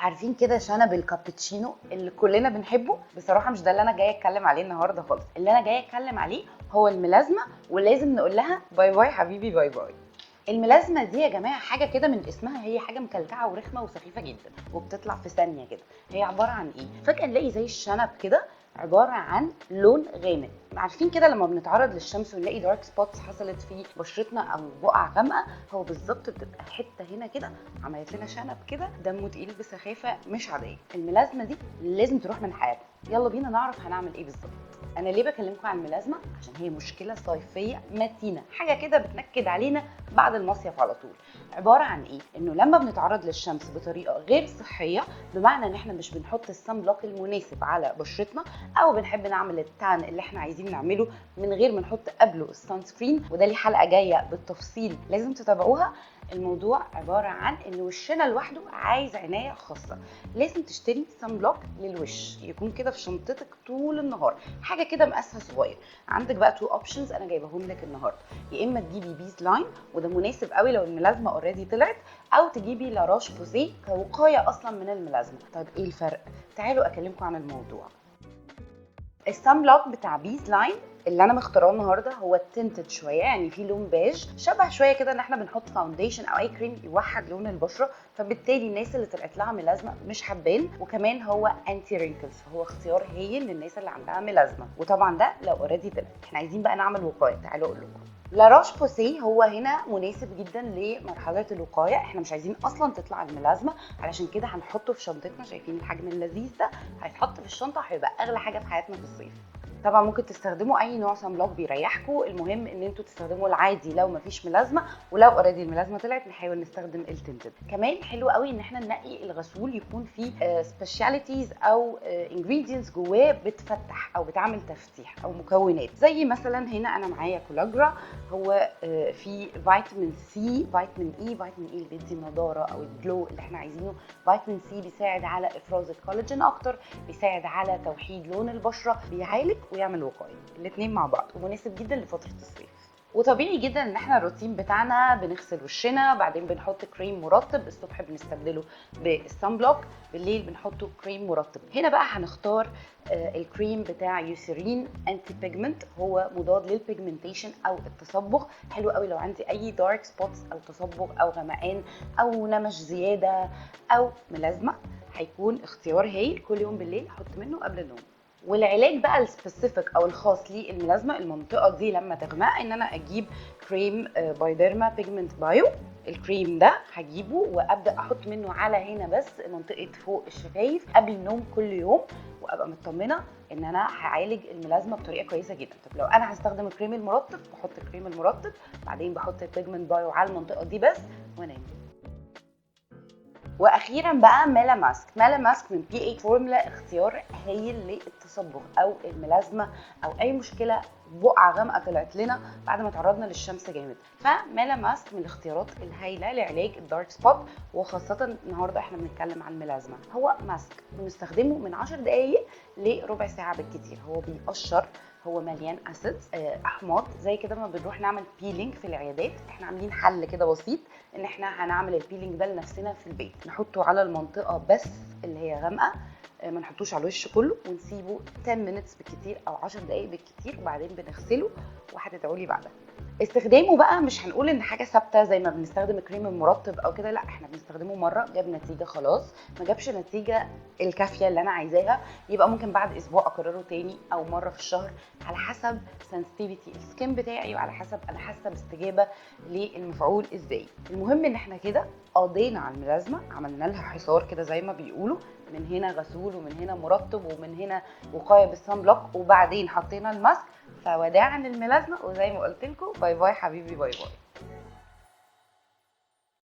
عارفين كده شنب الكابتشينو اللي كلنا بنحبه؟ بصراحة مش ده اللي انا جاية اتكلم عليه النهارده خالص. اللي انا جاية اتكلم عليه هو ال melasma، ولازم نقول لها bye bye حبيبي، bye bye. ال melasma دي يا جماعة حاجة كده من اسمها، هي حاجة مكلكعه ورخمه وسخيفه جدا وبتطلع في ثانية كده. هي عبارة عن ايه؟ فجاة نلاقي زي الشنب كده، عبارة عن لون غامق. عارفين كده لما بنتعرض للشمس ونلاقي dark spots حصلت في بشرتنا او بقع غامقه؟ هو بالظبط بتبقى حتة هنا كده عملت لنا شنب كده دمه تقيل بسخافه مش عادية. ال melasma دي لازم تروح من حياتنا. يلا بينا نعرف هنعمل ايه بالظبط. انا ليه بكلمكم عن ال melasma؟ عشان هي مشكلة صيفية متينه، حاجة كده بتنكد علينا بعد المصيف على طول. عبارة عن ايه؟ انه لما بنتعرض للشمس بطريقة غير صحية، بمعنى ان احنا مش بنحط ال sunblock المناسب على بشرتنا، او بنحب نعمل ال tan اللي احنا عايزين نعمله من غير ما نحط قبله ال sunscreen، وده ليه حلقة جاية بالتفصيل لازم تتابعوها. الموضوع عبارة عن ان وشنا لوحده عايز عناية خاصة، لازم تشتري sunblock للوش يكون كده في شنطتك طول النهار، حاجة كده مقاسها صغير. عندك بقى two options انا جايباهم لك النهارده، يا اما تجيبي Beesline وده مناسب قوي لو ال melasma already طلعت، او تجيبي La Roche-Posay كوقايه اصلا من ال melasma. طيب ايه الفرق؟ تعالوا اكلمكم عن الموضوع. ال sunblock بتاع Beesline اللي انا مختاراه النهارده هو tinted شوية، يعني في لون بيج شبه شوية كده ان احنا بنحط foundation او اي كريم يوحد لون البشرة، فبالتالي الناس اللي طلعت لها melasma مش هتبان، وكمان هو anti wrinkles، فهو اختيار هايل للناس اللي عندها melasma. وطبعا ده لو already طلعت. احنا عايزين بقى نعمل وقاية، تعالوا اقول لكم. La Roche-Posay هو هنا مناسب جدا لمرحلة الوقاية، احنا مش عايزين اصلا تطلع ال melasma، علشان كده هنحطه في شنطتنا. شايفين الحجم اللذيذ ده؟ هيتحط في الشنطة، هيبقى اغلى حاجة في حياتنا في الصيف. طبعا ممكن تستخدموا اي نوع sunblock بيريحكم، المهم ان انتوا تستخدموا العادي لو مفيش melasma، ولو already ال melasma طلعت نحاول نستخدم ال tinted. كمان حلو قوي ان احنا ننقي الغسول يكون فيه specialties او ingredients جواه بتفتح او بتعمل تفتيح او مكونات، زي مثلا هنا انا معايا Colagra، هو فيه فيتامين C، فيتامين E، فيتامين E اللي بيدي النضارة او ال glow اللي احنا عايزينه، فيتامين C بيساعد على افراز الكولاجين اكتر، بيساعد على توحيد لون البشرة، بيعالج ويعمل وقاية، الاثنين مع بعض، ومناسب جدا لفترة الصيف. وطبيعي جدا ان احنا الروتين بتاعنا بنغسل وشنا، بعدين بنحط كريم مرطب، الصبح بنستبدله بال sunblock، بالليل بنحطه كريم مرطب. هنا بقى هنختار الكريم بتاع Eucerin anti pigment، هو مضاد لل pigmentation او التصبغ، حلو قوي لو عندي اي dark spots او تصبغ او غمقان او نمش زيادة او melasma، هيكون اختيار هايل. كل يوم بالليل احط منه قبل النوم. والعلاج بقى ال specific او الخاص لل melasma المنطقة دي لما تغمق، ان انا اجيب كريم Bioderma Pigment Bio. الكريم ده هجيبه وابدا احط منه على هنا بس منطقة فوق الشفايف قبل النوم كل يوم، وابقى مطمنه ان انا هعالج ال melasma بطريقة كويسة جدا. طب لو انا هستخدم الكريم المرطب، بحط الكريم المرطب بعدين بحط ال Pigment Bio على المنطقة دي بس وانام. واخيرا بقى Mela Mask. Mela Mask من pH Formula اختيار هايل للتصبغ او ال melasma او اي مشكلة بقعة غامقه طلعت لنا بعد ما تعرضنا للشمس جامد. ف Mela Mask من الاختيارات الهايله لعلاج ال dark spot، وخاصة النهارده احنا بنتكلم عن ال melasma. هو mask بنستخدمه من 10 دقائق لربع ساعة بالكتير، هو بيقشر، هو مليان acids، احماض، زي كده ما بنروح نعمل peeling في العيادات. احنا عاملين حل كده بسيط ان احنا هنعمل ال peeling ده لنفسنا في البيت، نحطه على المنطقة بس اللي هي غامقه، ما نحطوش على الوش كله، ونسيبه 10 minutes بالكتير او 10 دقائق بالكتير، وبعدين بنغسله وهتدعوا لي بعدها. استخدامه بقى مش هنقول ان حاجة ثابتة زي ما بنستخدم الكريم المرطب او كده، لا احنا بنستخدمه مرة جاب نتيجة خلاص، ما جابش نتيجة الكافيه اللي انا عايزاها يبقى ممكن بعد اسبوع اكرره تاني او مرة في الشهر، على حسب sensitivity ال skin بتاعي وعلى حسب انا حاسه باستجابه للمفعول ازاي. المهم ان احنا كده قضينا على ال melasma، عملنا لها حصار كده زي ما بيقولوا، من هنا غسول ومن هنا مرطب ومن هنا وقاية بال sunblock، وبعدين حطينا ال mask. فوداعا لل melasma، وزي ما قلت لكم bye bye حبيبي، bye bye.